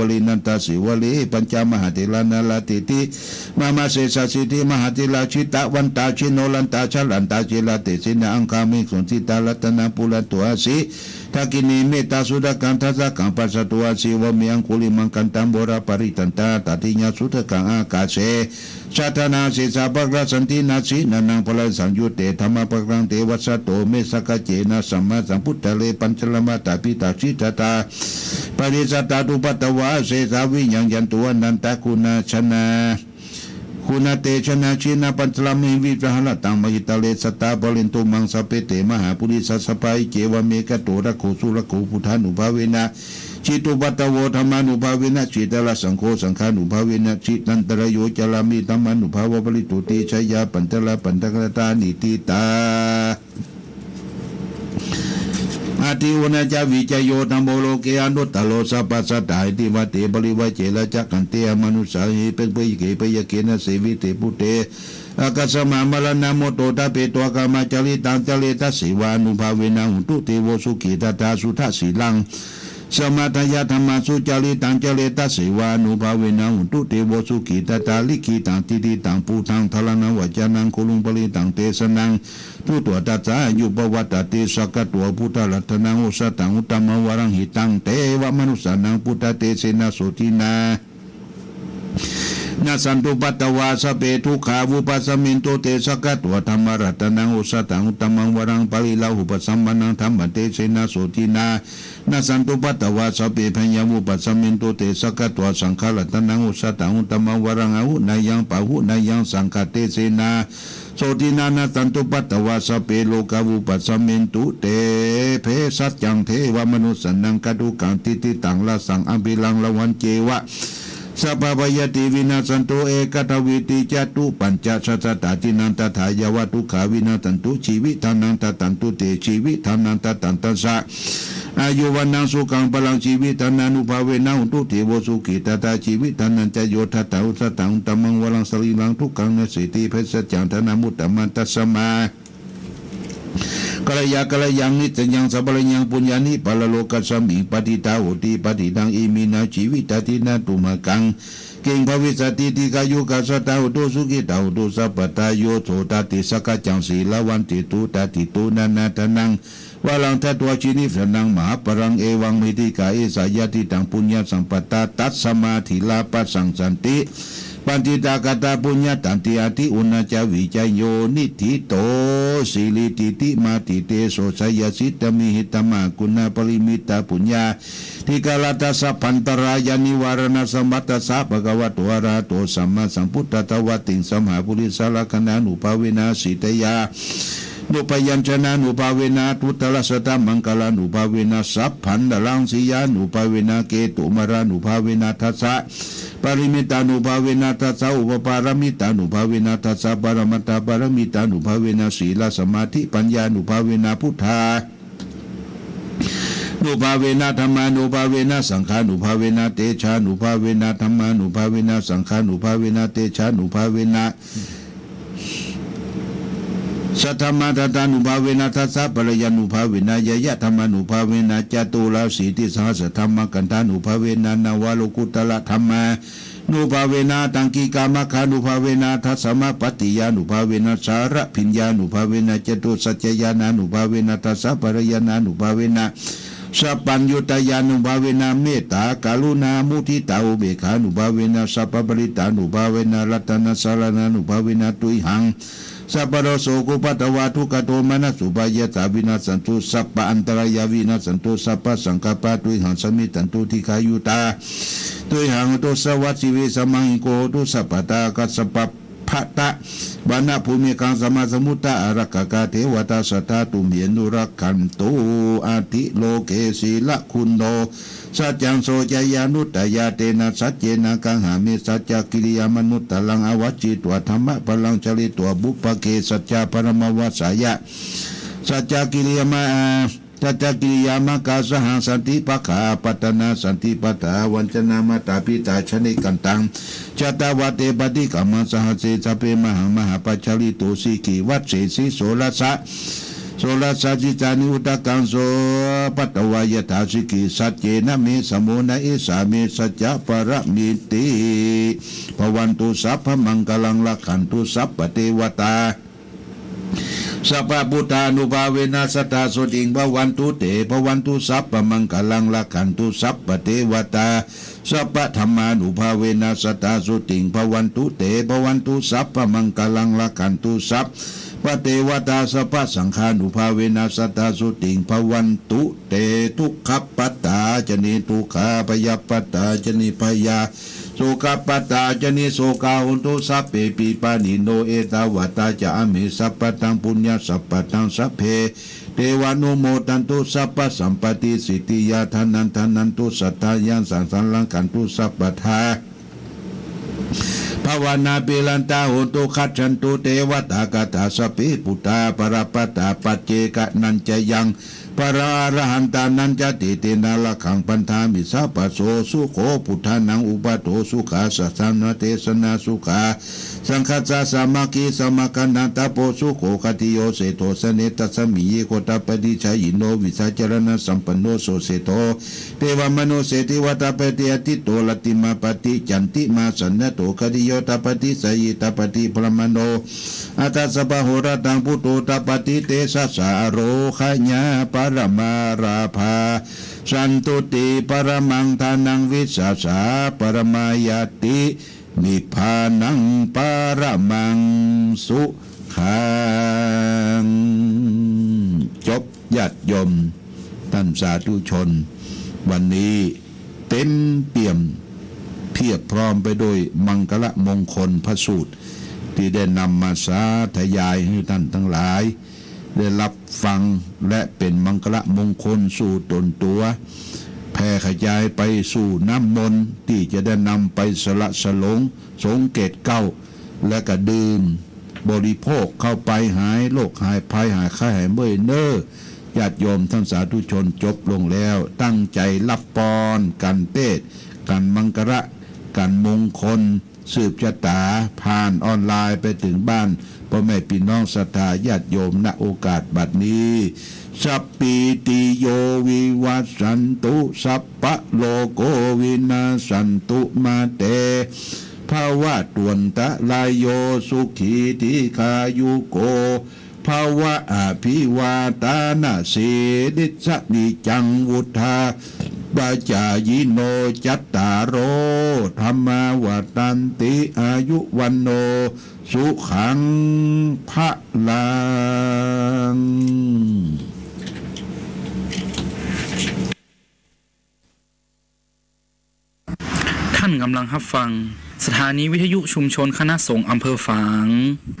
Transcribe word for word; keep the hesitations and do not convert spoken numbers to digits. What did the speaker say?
Sīvalī Nandasīvalī, pañca mahātherā nalāṭe ti. Mama sesāsīti mahātherā, jitavanto jinorasā, jalantā sīlatejena, aṅgamaṅgesu jitā, ratanaṃ purato āsi, dakkhiṇe mettasuttakaṃ, dhajaggaṃ pacchato āsi, vāme aṅgulimālaṃ, khandhamoraparittañca, tatiyasuttakaṃ ākāse chadanaṃ sesā pākārasaṇṭhī. Nasīdanaṃ bālaṃ saṃyuttā, dhammapākāraṃ devaṃ, sato me sakkacce, nāma sambuddhāre, pañca mātā pitā jitāriṃ, parittattā upaddavā, asesā viññāyantu, anantaguṇākaraṇā guṇatejena. Jinapañjaramhi viharataṃ mahītale, sadā pālentu maṃ sabbe te mahāpurisāsabhā. Iccevamanto rakkho surakkho, buddhānubhāvena jitupaddavo, dhammānubhāvena jitarakkho, saṅghānubhāvena jitantarāyo, carāmi dhammānubhāvapālito, ticce yāpañjarapañcarattāni ṭhitā. Atthi uṇhissavijayo dhammo, loke anuttaro sabbasattaṃ. Etevate parivaṭṭe, rājakaṭṭhe amanussāhe, pubbe bhayake bhayake, nāsevete bhūte, ākassā maraṇā mutto, ṭhapetvā kāmaṃ, carittaṃ careti asevānubhāvena, hotu devo sukhī tathā. Suddhasīlaṃ samādāya, dhammaṃ sucaritaṃ careti asevānubhāvena, hotu devo sukhī tathā. Likkhitaṃ cintitaṃ buddhaṃ, dhāraṃ vacanaṃ guruṃ, parittaṃ desanaṃ sutvā, tassa āyu pavaḍḍhato. Sakkatvā buddharatanaṃ osathaṃ uttamaṃ varaṃ, hitaṃ devamanussānaṃ, buddhatejena sotthinā nassantupaddavā, sabbe dukkhā vūpasamentu te. Sakkatvā dhammaratanaṃ osathaṃ uttamaṃ varaṃ, pariḷāhūpasamanaṃ, dhammatejena sotthinā nassantupaddavā, sabbe bhayā vūpasamentu te. Sakkatvā saṅgharatanaṃ osathaṃ uttamaṃ varaṃ, āhuneyyaṃ pāhuneyyaṃ, saṅghatejena sotthinā nassantupaddavā, sabbe rogā vūpasamentu te. Bhejavajjaṃ devamanussānaṃ, khaggaṃ cintitaṃ rasaṃ, abhiyuṃ ravaṃ ceva, sabbā bhayāti vinassantu. Ekaṃ dvīti catū pañca, sattaṭṭhānaṃ tathā yāva, dukkhā vinassantu jīvitadhammataṃ. Te jīvitadhammataṃ, tassa āyu vaṇṇaṃ sukhaṃ balaṃ. Jīvitadhammānubhāvena, hotu devo sukhī tathā. Jīvitadhammañca yo tattha, osathaṃ uttamaṃ varaṃ, sarīradukkhaṃ nassanti, bhejavajjaṃ dhammamuttamaṃ. Tasmā kālaññe kālaṃ nissisaṃ, sabbaṃ kālaṃ puññāni, paralokasmiṃ patiṭṭhā honti. Parittaṃ iminā jīvitādinā tumhākaṃ, kiṃ bhavissati dīghāyukā, sadā hontu sukhitā hontu sabbadā. Yo sotthati sakkaccaṃ, sīlavantesu jātiyā, suṇātha nānatthaṃ varaṃ datvā, jīvitadhammānubhāvena mahāparaṃ, evaṃ bhikkhave seyyathīdaṃ puññasampadā. Tasmā dhīrā bhāsayassanti, paṇḍitā kataṃ puññakkhettaṃ, atthi uṇhissavijayo niṭṭhito, siriṃ sijjitamādi tejo, jayassi dhamme hi, dhammā guṇā paramita puññā dīgharattaṃ, sabbantarāyanivāraṇaṃ. Namo tassa bhagavato arahato sammāsambuddhassa, vattiṃsamānā purisadaggaṃ, ānubhāvena sītyānubyañjanānubhāvena, aṭṭhuttarasatamaṅgalānubhāvena, sabbañjaraṃ jiyānubhāvena, ketumālānubhāvena, dasapāramitānubhāvena, dasaupapāramitānubhāvena, dasaparamatthapāramitānubhāvena, sīlasamādhipaññānubhāvena, buddhā nubhāvena, dhammānubhāvena, saṅghānubhāvena, tejānubhāvena, dhammānubhāvena, saṅghānubhāvena, tejānubhāvena, saddhammatthatthanubhāvena, dasapariyaṇānubhāvena, ñeyyadhammānubhāvena, caturāsītisahassadhammakkhandhānubhāvena, navalokuttaradhammā nubhāvena, aṭṭhaṅgikamaggānubhāvena, dasamappatiyānubhāvena, chaḷabhiññānubhāvena, catusaccañāṇānubhāvena, dasapariyaṇānubhāvena, sabbaññutañāṇānubhāvena, mettākaruṇāmuditāupekkhānubhāvena, sabbaparittānubhāvena, ratanattayasaraṇānubhāvena, tuyhaṃ sabbarogasokupaddavadukkhadomanassupāyāsā vinassantu, sabbaantarāyā vinassantu, sabbasaṅkappā tuyhaṃ samijjhantu, dīghāyutā tuyhaṃ hotu, satavassajīvī samaṅgiko hotu sabbadā. Ākāsapabbataṃ vanabbhummikaṃ, samāsambuddhā ārakkhakā devatā, sadā tumhe anurakkhantu. Atthi loke sīlaguṇo saccaṃ soceyyanuddayā, tena saccena gahaṃ me, saccakiriyamanuttaraṃ, āvajjitvā dhammabalaṃ, charitvā pubbake saccadhammaṃ, avasāya saccakiriyamā saccakiriyamākāsahaṃ. Santi pakkhā apattanā, santi pādā avañcanā, mātā pitā ca nikkhantā, jātavā te paṭikkama. Sahāse sabbe mahāmāhā, pajjalito sikhī vajjesi, soḷasa Soḷasa sīsāni udakaṃ so patvā yathā sikhī, saccena me samo na issāmi saccaparamitī. Bhavantu sabbamaṅgalaṃ, rakkhantu sabbadevatā, sabbabuddhānubhāvena sadā sotthī bhavantu te. Bhavantu sabbamaṅgalaṃ, rakkhantu sabbadevatā, sabbadhammānubhāvena sadā sotthī bhavantu te. Bhavantu sabbamaṅgalaṃ, rakkhantu sabbadevatā, sabbasaṅghānubhāvena sadā sotthī bhavantu te. Dukkhappattā ca niddukkhā, bhayappattā ca nibbhayā, sokappattā ca nissokā, hontu sabbepi pāṇino. Ettāvatā ca amhehi sambhataṃ puññasampadaṃ, sabbe devānumodantu sabbasampattisiddhiyā. Dhanaṃ dadantu saddhāya, sāsanaṃ rakkhantu sabbadā, bhāvanābhiratā hontu, gacchantu devatāgatā. Sabbe buddhā balappattā, paccekānañca yaṃ balaṃ arahantānañca, etena rakkhaṃ bandhāmi sabbaso. Sukho buddhānaṃ uppādo sukhā, saddhammadesanā sukhā, saṅghassa sāmaggī samaggānaṃ tapo sukho. Khadiyyo seṭṭho janetasmiṃ ye gotapatī jhāyino, vijjācaraṇasampanno so seṭṭho devamanusseva tapati. Āditto rattimābhāti candimā sannaddho, khadiyyo tapati jhāyī tapati brāhmaṇo, atha sabbahorattaṃ buddho tapati tejasā. Ārogyaparamā lābhā, santuṭṭhi paramaṃ dhanaṃ, vissāsaparamā ñāti, nibbānaṃ paramaṃ sukhaṃ. จบ ญาติโยม ท่านสาธุชน วันนี้เต็มเปี่ยม เพียบพร้อมไปด้วยมังคละมงคลพระสูตร ที่ได้นำมาสาธยายให้ท่านทั้งหลาย ได้รับฟัง และเป็นมังคละมงคลสู่ตนตัว แผ่ขยายไปสู่น้ำมนต์ที่จะได้นำไปสละสลงสงเกตเกล้า และก็ดื่มบริโภคเข้าไป หายโรคหายภัย หายไข้หายเมื่อยเน้อ ญาติโยมท่านสาธุชน จบลงแล้ว ตั้งใจรับพร กันเทศน์ กันมังคละ กันมงคล สืบชะตา ผ่านออนไลน์ไปถึงบ้านพ่อแม่พี่น้องศรัทธาญาติโยม ณ โอกาสบัดนี้ Sabbītiyo vivajjantu, sabbarogo vinassatu, mā te bhavatvantarāyo, sukhī dīghāyuko bhava. Abhivādanasīlissa niccaṃ vuḍḍhāpacāyino, cattāro dhammā vaḍḍhanti, āyu vaṇṇo sukhaṃ balaṃ. ท่านกำลังรับฟัง สถานีวิทยุชุมชนคณะสงฆ์อำเภอฝาง